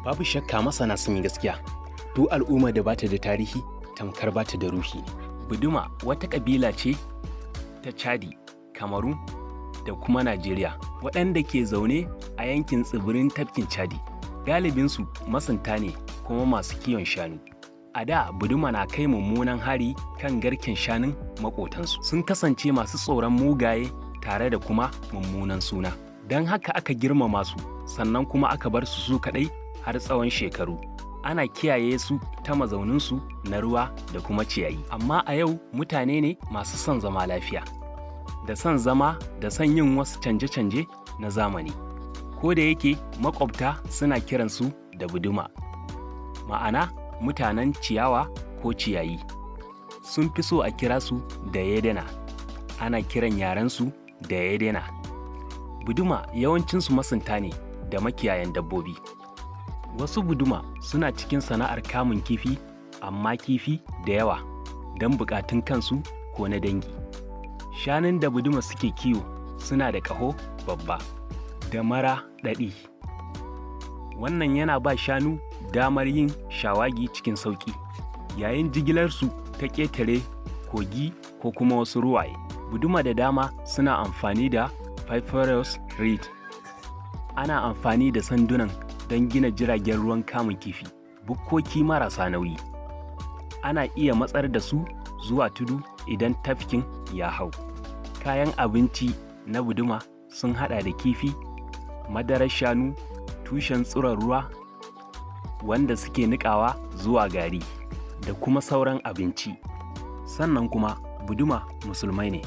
Babu shakka masana sun yi gaskiya. Duk al'umma da bata da tarihi tamkar bata da ruhi ne. Buduma wata ƙabila ce ta Chadi, Kamaru da kuma Najeriya, waɗanda ke zaune a yankin tsibirin tafkin Chadi. Galibinsu masunta ne kuma masu kiwon shanu. A da Buduma na kai mummunan hari kan garken shanun maƙotansu. Sun kasance masu tsoron mugaye tare da kuma mummunan suna. Don haka aka girmama su, sannan kuma aka bar su su kaɗai har tsawon shekaru. Ana kiyaye su ta mazauninsu na ruwa da kuma ciyayi. Amma a yau mutane ne masu son zama lafiya, da son zama da son yin wasu canje-canje na zamani. Ko da yake maƙwabta suna kiransu da Buduma, ma'ana mutanen ciyawa ko ciyayi. Sun fi so a kira su da Yedena, ana kiran yarensu da Yedena. Buduma yawancinsu masunta ne da makiyayan dabbobi. Wasu Buduma suna cikin sana'ar kamun kifi, amma kifi da yawa don buƙatun kansu ko na dangi. Shanun da Buduma suke kiwo suna da ƙaho babba da mara ɗaɗi. Wannan yana ba shanu damar yin shawagi cikin sauƙi yayin jigilarsu ta ƙetare kogi ko kuma wasu ruwaye. Buduma da dama suna amfani da papyrus reed. Ana amfani da sandunan don gina jiragen ruwan kamun kifi, bukkoki marasa nauyi. Ana iya matsar da su zuwa tudu idan tafkin ya hau. Kayan abinci na Buduma sun haɗa da kifi, madarar shanu, tushen tsiron ruwa wanda suke niƙawa zuwa gari, da kuma sauran abinci. Sannan kuma Buduma musulmai ne.